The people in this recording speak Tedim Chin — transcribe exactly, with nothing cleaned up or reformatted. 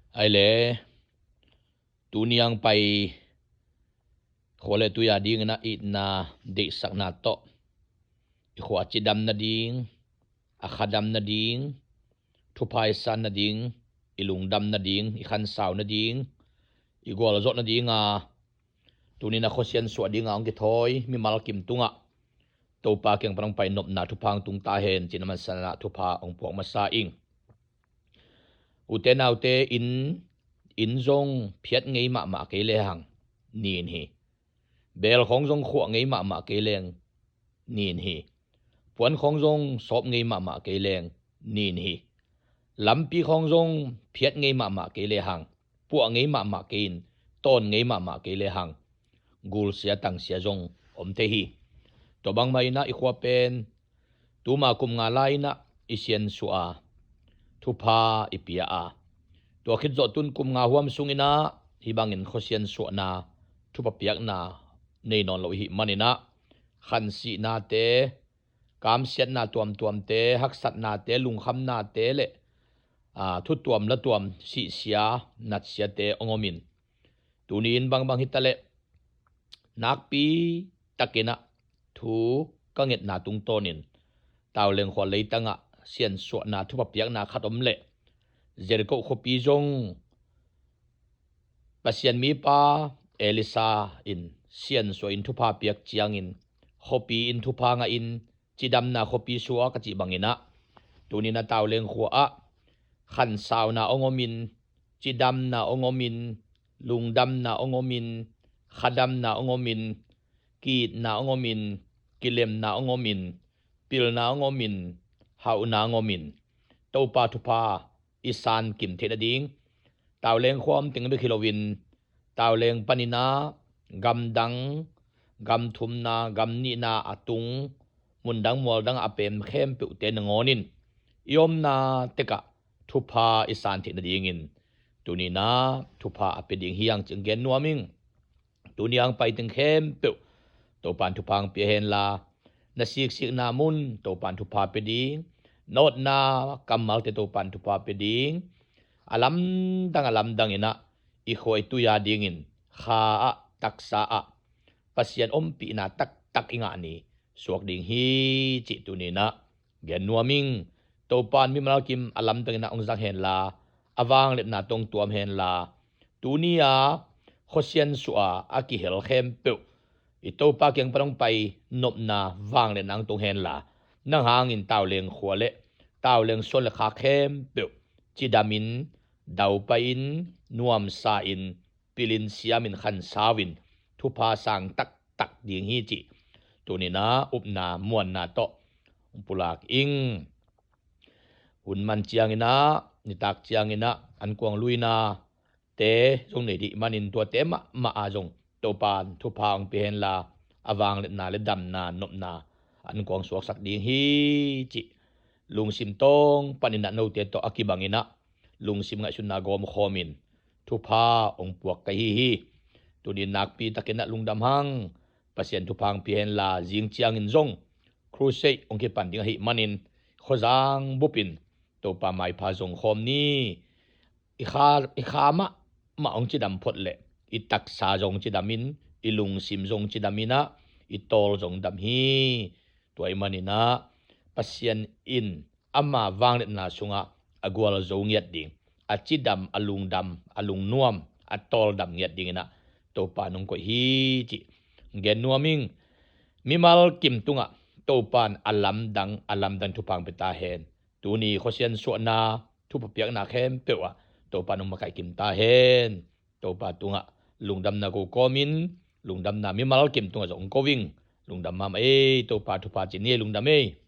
Ai le, tuni ang pai khua le tui a dingin a itna deihsakna tawh i khua a cidam nading, a khadam nading, thupha i san nading, i lungdam nading, i khansau nading, i gualzawh nading a, tuni na khuasian suah dinga hong kithawi mimal kim tungah Topa kiang pan hong pai nopna thupha hong tung ta hen, cih na mansanah thupha hong puak masa ing. Ute naute, inn, inn zong phiat ngei mahmah kei lehang nin hi. Beel khawng zong khuah ngei mahmah kei leng nin hi. Puan khawng zong sawp ngei mahmah kei leng nin hi. Lampi khawng zong phiat ngei mahmah kei lehang, puah ngei mahmah kei in, tawn ngei mahmah kei lehang, gulsia tangsia zong om thei hi. Tua bangmah inah i khua pen tuma kum nga lai inah i siansuah a, thupha i pia a, tua khit zawh tun kum nga huam sung inah hih bangin khuasian suahna, thupha piakna nei nawn lo i hih man inah khansihnate, kamsiatna tuamtuamte, haksatnate, lungkhamnate le, aa, thutuam latuam sihsia natsiate hong om in, tuni in bangbang hi ta leh nakpi takin ah thu ka ngetna tungtawnin Tauleng khua leitangah siansuahna thupha piakna khat om leh Jericho khuapi zong Pasian mipa Elisha in siansuah in thupha piak ciangin khuapi in thupha ngah in cidamna khuapi suak a cih bangin ah, tuni na Tauleng khua ah khansauna hong om in, cidamna hong om in, lungdamna hong om in, khadamna hong om in, ki-itna hong om in, kilemna hong om in, pilna hong om in, hauhna hong om in, Topa thupha i san kim theih nading, Tauleng khua om teng bek hi loin, Tauleng panin ah gamdang, gamthumna, gamnihna a tung, mundang mualdang a pem khempeuhte nangawnin i omna tekah thupha i san theih nadingin tuni na thupha a pia ding hi ang cih gen nuam ing. Tuni ang pai teng khempeuh Topan thupha ang pia henla, na siksikna mun Topan thupha pia ding, na otna kammalte Topan thupha pia ding, a lamdang a lamdang inah i khua i tui a dingin kha ah, taksa ah Pasian ompihna taktak i ngah ni suak ding hi cih tuni na gen nuam ing. Topan mimal kim a lamdang inah hong zang henla, a vangliatna tawh hong tuam henla, tuni a khuasian suah a kihel khempeuh i Topa kiang pan hong pai nopna vangliatna hong tung henla, nang hangin Tauleng khua le Tauleng suan le khak khempeuh cidamin, daupai in, nuamsa in, pilin, siamin, khansau in, thupha sang taktak ding hi cih tuni na upna muanna tawh hong pulak ing. Hun man ciang inah, nitak ciang inah ankuang luina te zong nei dih manin tuate mahmah a zong Topan thupha hong pia henla, a vangliatna le damna nopna ankuang suaksak ding hi cih lungsim tawng panin ah note tawh a kibang inah lungsim ngaihsutna gawm khawmin thupha hong puak ka hi hi. Tuni nakpi takin ah lungdam hang, Pasian thupha hong pia henla, zing ciangin zong crusade hong kipan ding ahih manin khuazang bupin Topa maipha zong khawm ni. I kha, i kha mahmah hong cidam phot leh i taksa zong cidam in, i lungsim zong cidam inah i tawl zong dam hi. Tua ahih manin ah Pasian in ama vangliatna sungah a gualzo ngiat ding, a cidam, a lungdam, a lungnuam, a tawldam ngiat dingin ah Topa nong koih hi cih gen nuam ing. Mimal kim tungah Topan a lamdang a lamdang thupha hong pia ta hen. Tuni khuasian suahna, thupha piakna khempeuh ah Topa nong makaih kim ta hen. Topa tungah lungdamna ko kawmin, lungdamna mimal kim tungah zong ko ing. Lungdam mahmah ei, Topa thupha ci ni ei, lungdam ei.